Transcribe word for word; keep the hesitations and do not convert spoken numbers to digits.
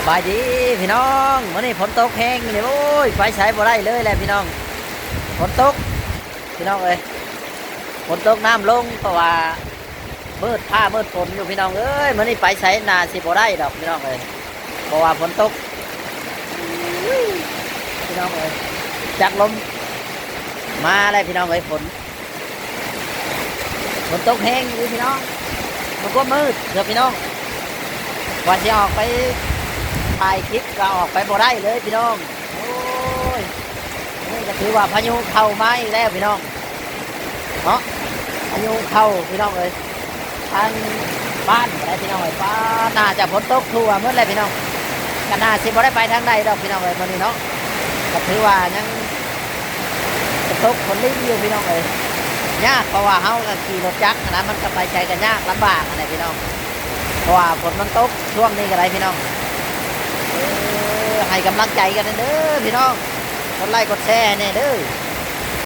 สบายดีพี่น้อง มื้อนี้ฝนตกแฮงนี่ โอ้ย ไปไสบ่ได้เลยแหละพี่น้อง ฝนตก พี่น้องเอ้ย ฝนตกน้ำลง เพราะว่ามืดฟ้ามืดฝนอยู่พี่น้องเอ้ย มื้อนี้ไปไสน่าสิบ่ได้ดอกพี่น้องเอ้ย เพราะว่าฝนตก พี่น้องเอ้ย จักลมมาแล้วพี่น้องเอ้ย ฝน ฝนตกแฮงอยู่พี่น้อง มันก็มืดเด้อพี่น้อง ว่าสิออกไปถ่ายคลิปก็ออกไปบ่ได้เลยพี่น้อง โอ้ย นี่ก็ถือว่าพายุเข้ามาอีกแล้วพี่น้อง เนาะ พายุเข้าพี่น้องเอ้ย ทางบ้านอะไรพี่น้องเอ้ย ป้า น่าจะฝนตกทั่วหมดเลยพี่น้อง ก็น่าสิบ่ได้ไปทางใดดอกพี่น้องเอ้ย มื้อนี้เนาะ ก็ถือว่ายังตกฝนลินอยู่พี่น้องเอ้ย ยาก เพราะว่าเฮาก็ขี่รถจักรนะ มันก็ไปไสก็ยากลำบากอะไรพี่น้อง เพราะว่าฝนมันตกช่วงนี้ก็ได้พี่น้อง เออ ให้กำลังใจกันเด้อพี่น้อง กดไลค์กดแชร์ให้แน่เด้อ